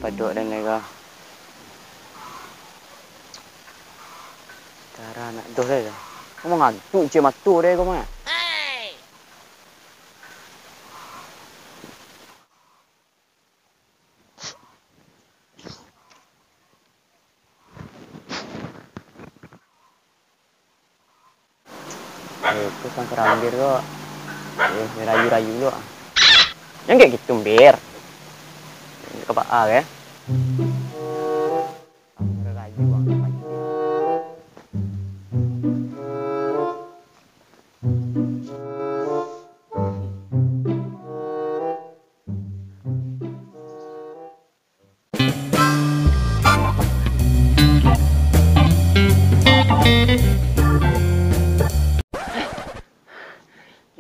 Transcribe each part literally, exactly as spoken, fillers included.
Padok den lai ko. Tara nak doh lai ko. Kau mangantuak cek mato deh kau mah. Eh, tu sang karambir ko. Eh, rayu-rayu lo. Yang kayak gitu, Mbir. Ka baa, eh? Rayu, ah.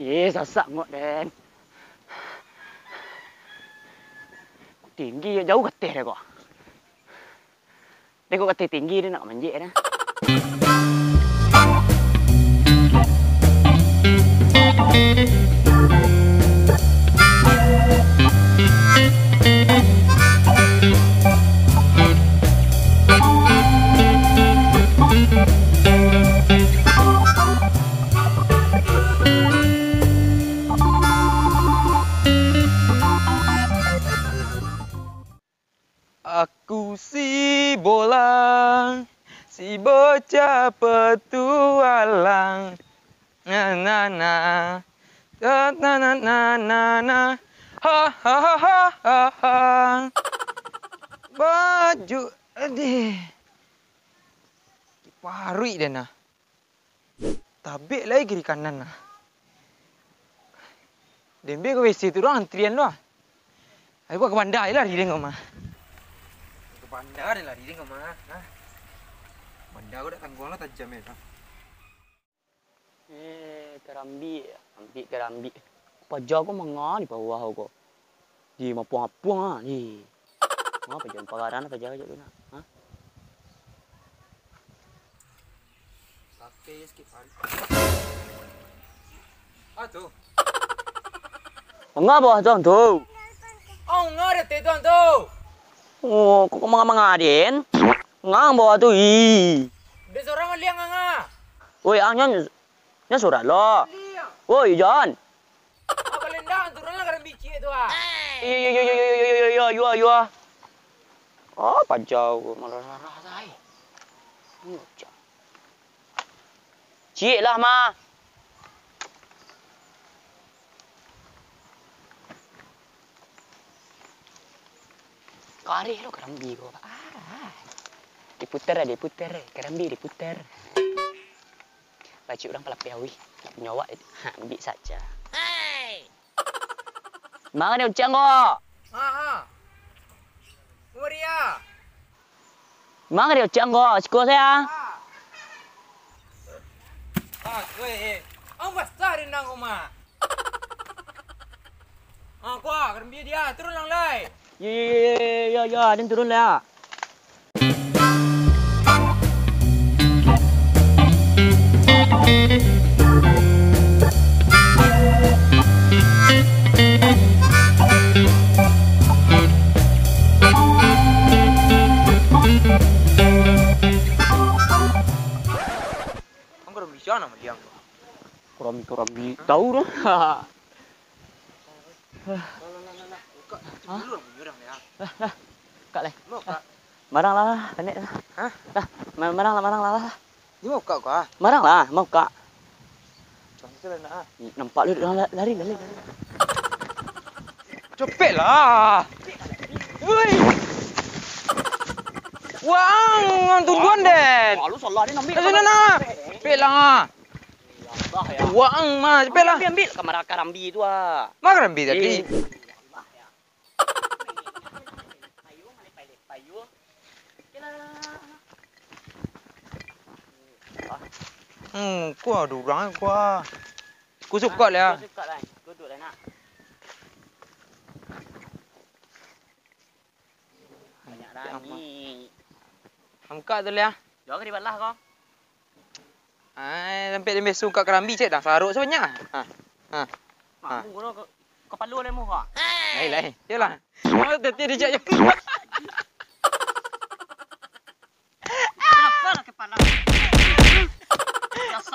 Eh, sasak ngok den. Tinggi, jauh kateh deh kok. Deh kok kateh tinggi deh nak manjek deh. Aku si bolang, si bocah petualang. Na, na, na. Ta, na, na, na, na, na. Ha, ha, ha, ha, ha, ha. Baju, adih. Paruik den nah. Tabek lai kiri kanan nah. Dembek ka W C tu doang antrian tu ah. Ayo buat ka banda je lah lari den ko mah. Ka banda je lah lari den ko mah. Nah. Banda ko dak tangguang lah tajam je lah. Eh, karambik, ambik karambik. Paja ko manga di bawah ko. Di mapuang-apuang ah, di. Manga paja pagaran paja kajak tu nak. Ha? Pakai je sikit paruik. Ah, tu. Manga bawah tu, tu. Oh, manga di ateh tu, tu. Oh, kok manga-manga den? Manga bawah tu, ih. Dek sorang maliang, manga. Oi, ang nyo, nyo surat lo. Maliang. Oi, Jan. Ah, balendang, turunlah karambik ciek tu, ah. Iyo, iyo, iyo. Ah, pajau, marah-marah, tai. Iyo, Jan. Ciek lah, mah. Kareh lo karambik ko. Ah. Diputar lah, diputar. Karambik diputar. Bacik urang palapeh awih. Nak punyo awak, ha, ambiak sajo. Manga di ucang ko? Ha, ha. Maria. Manga di ucang ko? Siko sajo. Ha. Ah, weh, eh. Ang basah di nang rumah. Ah, kuah, karambik dia. Turun lang lai. Yo, yo, yo, yo, yo, yo, den turun lai, ah. Ang kurang bisa nama dia. Kurang, kurang bi-, tahu dah. Lah, lah, lah, lah. Buka. Hah? Dulu lah, bunyi orang dia. Lah, lah. Buka, lai. Mau buka? Marang lah, lah, pendek lah. Hah? Lah, ma-, marang lah, marang lah, lah. Ni mau buka kau, ah? Marang lah, mau buka. Macam tu lah nak, ah. Nampak lu, lah, lah, lari, lari, lari. Cepet lah. Woi. Wang, ang tungguan, Den. Wah, lu salah, dia ambil. Dah, sana, nak. Cepet lah. Wang, mah, cepet lah. Ambil, ambil. Kamar karambik tu, ah. Mana karambik tadi? Eh. Hmm, kuah ada urang, kuah. Kusuk kau lah. Kusuk kau lah. Duduk lah nak. Banyak rami. Angkat tu lah. Jauh ke di balah kau? Ai, sampai dia besok kat karambik cek dah saruk sebanyak. Ha. Ha. Ha. Mak, gua ke, kepala lemu kau. Lai, lai. Yalah. Oh, tadi dia cak.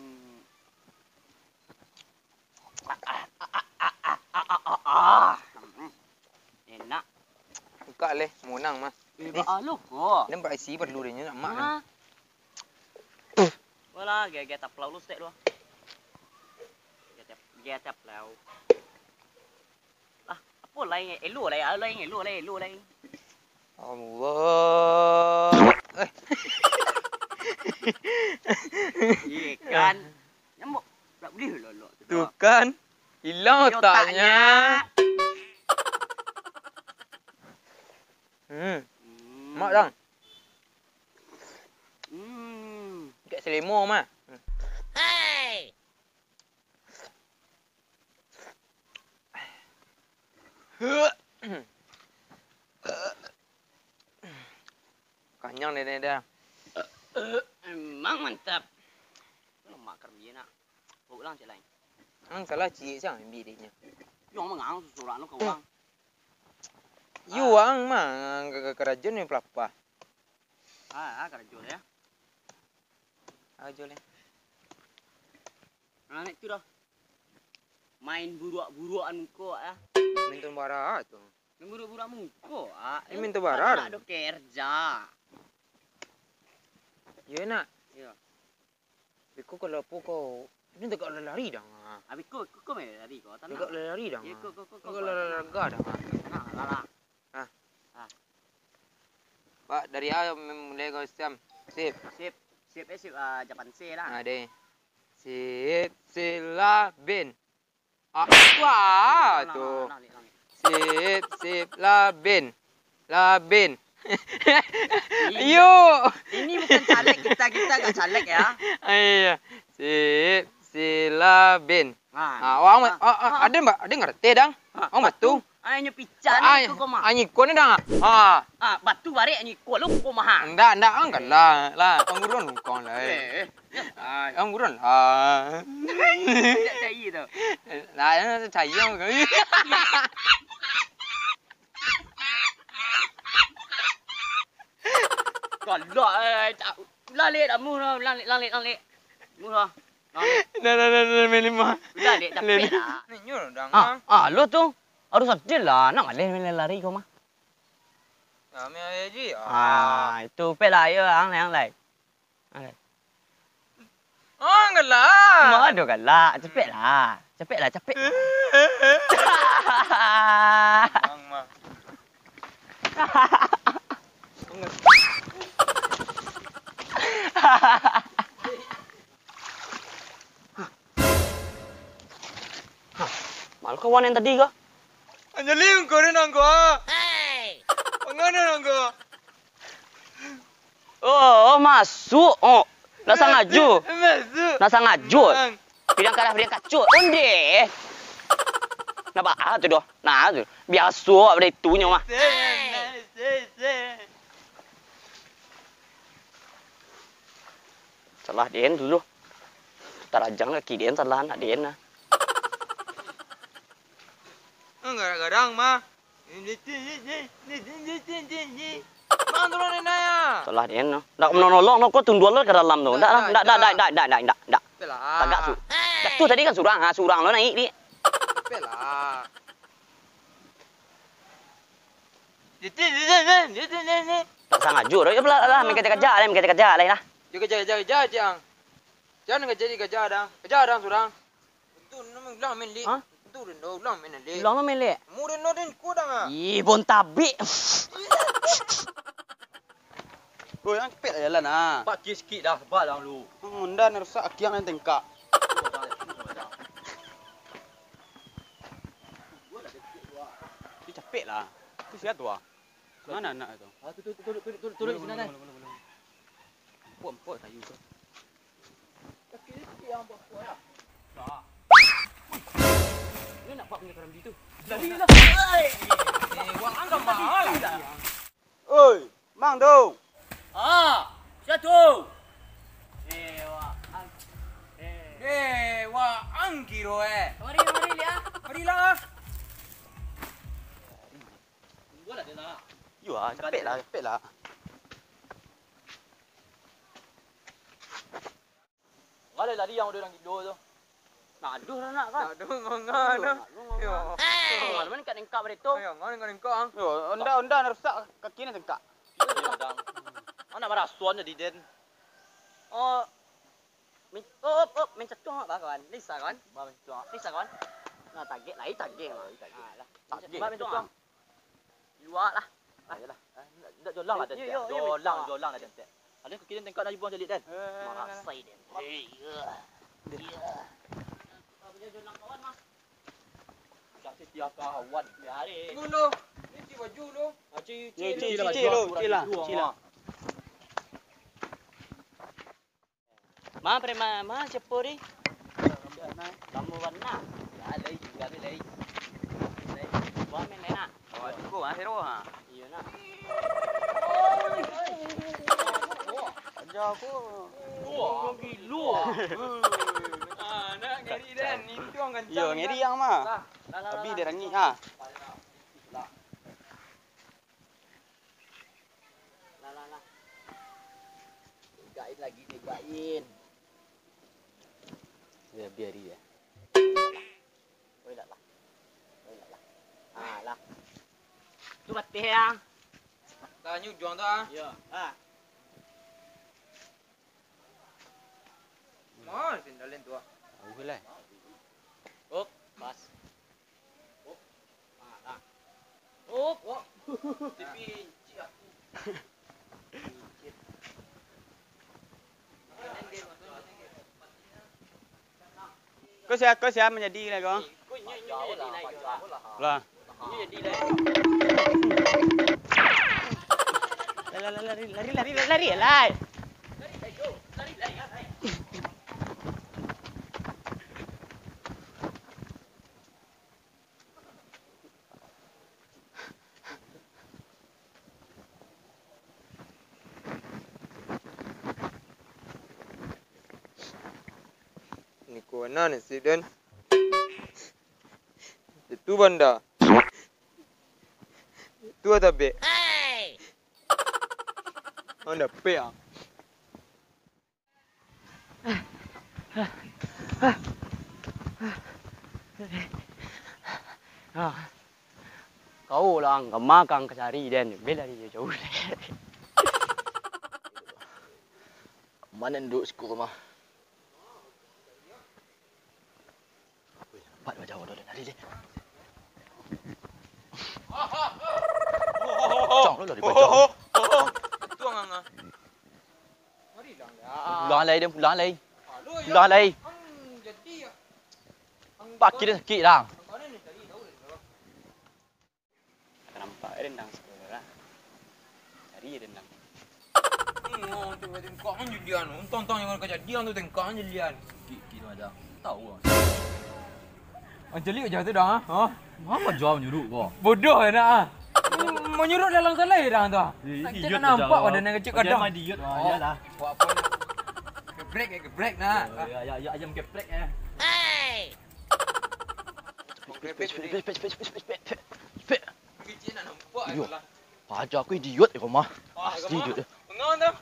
Hmm. Ah, ah, ah, ah, ah, ah, ah, ah, ah. Hmm. Enak. Buka leh, monang mah. Eh, eh, baa lo ko? Nampak isi perlu dia nyo, nak mak. Hah? Wala, gaya-gaya taplau lu stek lu. Gaya tap-, gaya taplau. Ah, apo lai, elo lai, elo lai, elo lai, elo lai. Allah. Eh. Iya kan? Nyamuk. Tak boleh lolok tu. Tuh kan. Hilang otaknya. Otaknya. Hmm. Hmm. Mak dang. Hmm. Kayak selimo mah. Hmm. Hei. Kanyang dek dah. Emang mantap. Lemak karbie nak. Bawa ulang cek lain. Ang kalah ciek siang ambil dek nyo. Yo mangang susurak no ka urang. Yo ang mah ka-, ka-, karajo ni pelapah. Ah, ah, karajo ya. Karajo leh. Nah, nek tu dah. Main buruak-buruakan muko ah. Main tu bara tu. Main buruak-buruak muko ah. Ini main tu bara. Nak do kerja. Yo nak. Yo. Beko kalau apo ko, ini tegak lari dah. Ah, beko, ko, ko main lari ko, tanang. Tegak lari dah. Yo, ko, ko, ko, ko, ko, ko, lari tanang. Laga dah. Nah, lah, lah. Ah. Ah. Pak, dari A mulai ko siam. Sip. Sip. Sip, eh, sip, ah, Japan C lah. Ah, deh. Sip, sila, bin. Ah, wah, nah, tu. Nah, nah, nah, nah. Sip, sip, la, bin. La, bin. Ini, yo. Ini bukan caleg kita, kita gak caleg ya. Ah, iya. Sip, sila, bin. Ah, ah, wah, ah, ah, ah, ah. Ada, Mbak, ada ngerti, dang? Ah, wah, batu. Batu. Anyo picak ni, ah, ko mah. Anyo iko ni dah. Ha. Ah, batu barek anyo iko lo ko mah. Ndak, ndak, ang kalah. Lah, pangurun kau lah. Eh, eh. Ai. Ang buron lah. Tidak cari tu. Lah, yang nak cari ang kau. Galak, eh, tak. Ulang lek, dah, muh dah, ulang lek, ulang lek, ulang lek. Muh dah. Ulang lek. Dah, dah, dah, dah, main lima. Ulang lek, capek lah. Ni nyuruh dah, ah, ah, lo tu. Harus adil lah, nak maleh, maleh lari kau mah. Kami aja ji, ah. Ah, itu pek lah, ayo, ang lai, ang lai. Ang lai. Oh, galak. Mah ado galak, capek lah. Capek lah, capek lah. Bang, mah. Hah, malu kawan yang tadi ko. Anjali, engkau ni nangko, ah. Hei. Mangana nangko? Oh, oh, masuk. Oh, nak sangajo. Masuk. Nak sangajo. Bang. Pilihan kalah, pilihan kacut. Onde. Nak baa tu doh. Nah, tu. Biaso awak pada itunyo mah. Hei. Salah den tu doh. Tarajang kaki den, salah anak den nah. Garang-garang mah. Bang, tolong den, nah. Salah den nah. Ndak manonolong, no, ko tunduan lo ka dalam tu. Ndak, ndak, ndak, ndak, ndak, ndak, ndak, ndak. Ndak. Apelah. Tagak su. Jatuh tadi kan surang, ha, surang lo naik di. Apelah. Tak sangajo doh, yo lah, lah, main kajak-kajak lai, main kajak-kajak lai lah. Yo kajak-kajak, kajak, Cang. Jan kajak-kajak, Dang. Kajak, Dang, surang. Tentu, ulang main, Lik. Hah? Tentu, ulang main, Lik. Ulang main, Lik. Mu den, den, ku, Dang, ah. Ih, bon tabik. Oi, ang capek lah jalan, ah. Pakai sikit dah, sebal lah lu. Honda nan rusak, aki ang nan tengkak. Dia capek lah. Tu sia tu, ah? Mana anak tu? Ah, tu, tu, tu, tu, tu, tu, tu, sini, Dang. Empuk, empuk kayu tu. Ini nak buat punya karambia tu. Lari lah. Eh, wang angka mahal lah. Oi, Mang tu. Ah, sia tu? Eh, wah. Eh, wah, ang kiro, eh. Mari, mari, lihat. Marilah. Tunggulah, dia nak. Yo, ah, capek lah, capek lah. Malah lari yang udah orang gilo tu. Nah, aduh lah nak kan. Aduh, nganga tu. Yo. Mana kat nengkak bereto? Ayo, mana kat nengkak, ang? Yo, onda, onda nak rusak kaki ni tengkak. Iyo, dang. Anak marasuan jadi den. Oh. Min, oh, oh, oh, main catuang apa kawan? Bisa kawan? Ba main catuang. Bisa kawan? Nah, tagek lai, tagek. Lai, tagek. Ah, lah. Tagek. Ba main catuang. Luak lah. Ah, iyolah. Ah, ndak, ndak jolang lah, yo, yo, yo, jolang, jolang lah, den. Ada kaki den tengkak nak dibuang jalik, den. Eh. Marasai, den. Iya. Iya. Apa dia jolang kawan, mah? Dah setia kawan. Biarin. Tunggu lu. Ni cuci baju lu. Ah, cuci, cuci, cuci, cuci lah, cuci lah. Ma, preman, ma, sia di? Kamu warna. Ya, lai, kami lai. Lai. Buah main enak. Oh, cukup, ah, hero, ha. Iyo, nak. Aja aku. Wah, gilo. Ah, nak ngeri dah. Ni tu orang kencang. Iyo, ngeri yang mah. Lah, lah, lah, lah. Tapi dia rangik, ha. Lah, lah, lah. Tegakin lagi, tegakin. Ya, biari ya. Oi, lah, lah. Oi, lah, lah. Ah, lah. Tu bateh, ya. Lah, ni ujuang tu, ah. Iya. Ah. Mah, sandal tu, ah. Jauh lah. Up, pas. Up. Ah, dah. Up. Up. Tapi licik aku. Licik. Kau siapa, kau siapa manjadi lah kau? Lah. Lari, lari, lari, lari, lari, lari, lari. Niko nan si den. Itu banda. Itu ada bek. Anda pek ah. Ah. Kau lah ang kama kang kacari den, bela di jauh. Mana duduk siko mah? Wih, nampak wajah orang tu lari je. Cang, lu lari bajau. Itu ang, ang, ah. Mari lang dah. Pulang lai dia, pulang lai. Pulang lai. Ang jadi, ah. Ang pakai dia sakit lah. Ang kanan ni tadi, tahu dah. Nampak rendang sekolah. Cari rendang. Hmm, oh, tu tengkak kan jelian. Untung-untung yang kejadian tu tengkak kan jelian. Sikit-sikit macam. Tahu lah. Ah, jelik je tu dah, ha? Apa jawab menyuruh kau? Bodoh anak ah. Menyuruh dalam salah dah tu. Eh, tak idiot nampak macam. Pada anak kecil kadang. Idiot. Oh, iyalah. Buat apa? Geprek eh, geprek nak. Ya, ya, ya, ayam geprek eh. Pek, pek, pek, pek. Iyo. Paja aku idiot kau mah. Pasti idiot.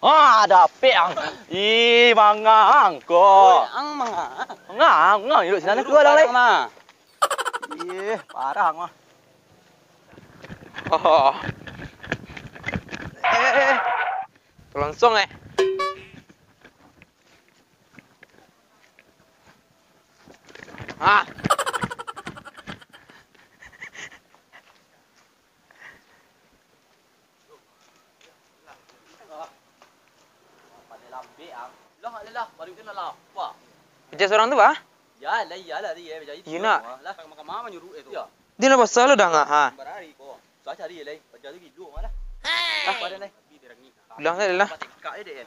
Ah, ada pek ang. Ih, mangang ko. Ang mangang. Mangang, mangang. Duduk sini aku orang lain. Ih, parah ang mah. Oh. Eh, eh, eh. Tolong song, eh. Ah. Pandai lambek, ang. Lah, lah, lah, baru tu lah lapar. Kerja seorang tu, bah? Ya, lah, iya lah, iya, jadi Iya, nak. Lah. Makan mama nyuruh eh tu. Ya. Dia nak pasal lu dah ngah, ha? Barari ko. Susah cari, lai. Kerja tu gilo, malah. Lah, pada, lai. Pulang, lai, lah. Tempat tekak je, dek, eh.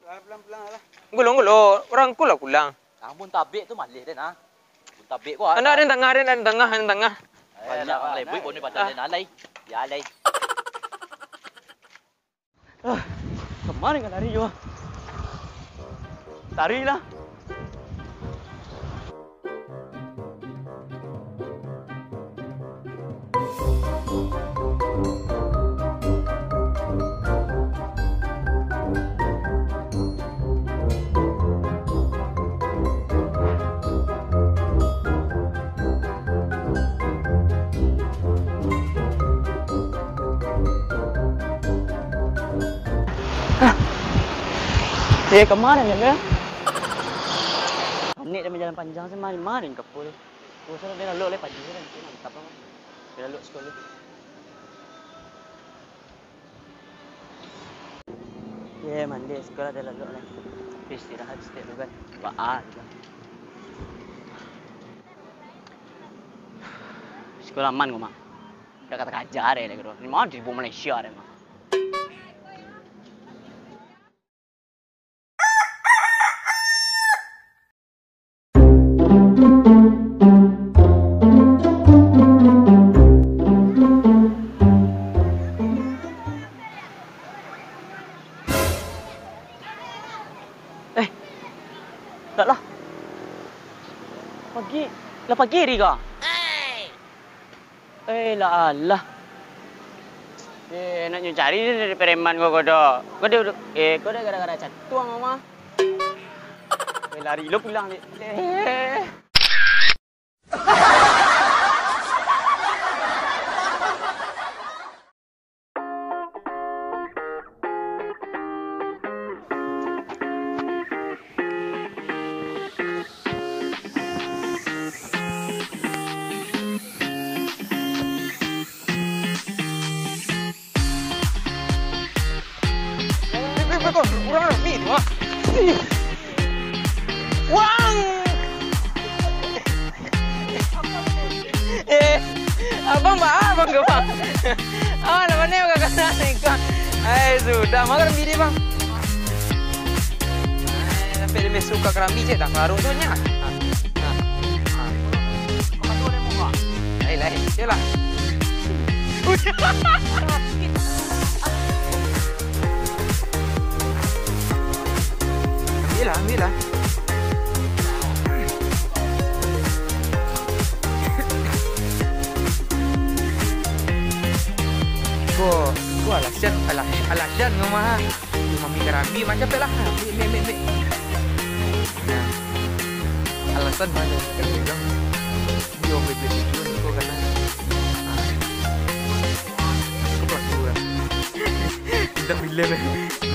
Pulang, pulang, lah. Gulung, gulung. Orang ku lah pulang. Amun tabek tu maleh, dek, nah. Amun tabek ko, ah. Anak, ada yang tangah, ada yang tangah, ada yang tangah. Eh, banyak lah, orang lebih, nak. Pun ni patah, ah. Dek, nah, lai. Ya, lai. Ah, kama ka lari yo? Lari lah. Hah? Eh, kama den, yo? Anek den bajalan panjang se, mari-mari ka pulo. Usah den lalok lai pagi se, mantap lah. Den lalok sikolah. Ye, mandi, sikolah den lalok lai. Istirahat saketek tu kan. Baa tu kan. Sikolah aman ko, Mak. Dak kato kaja deh, lai ko. Mano di Malaysia deh, Mak. Eh, dak lah. Pagi, lah pagi hari ko. Eh, lah alah. Eh, nak nyo cari dari preman ko, ko do. Ko do, eh, ko do gara-gara catuang, mah. Eh, lari lo pulang, dek. Eh. Eh, eh, eh, kau, urang rami tu, ah. Ih. Wang! Eh, abang baa, abang ko, bang? Ah, lawan ni, bang, kakak ni, bang. Ai, sudah, makan bini, bang. Ai, sampai dia suka kerami, cek, dah, baru tu, nyak. Ah, ah, ah. Lain, lain. Yolah. Ambil lah, ambil lah. Ko, ko alasan, alah, alasan ko mah. Mami karambia macam tu lah. Ambil, ambil, ambil, ambil. Nah. Alasan mah dah. Yo, bebek itu, ko kena. Ah. Ko pelaku lah. Kita film, eh.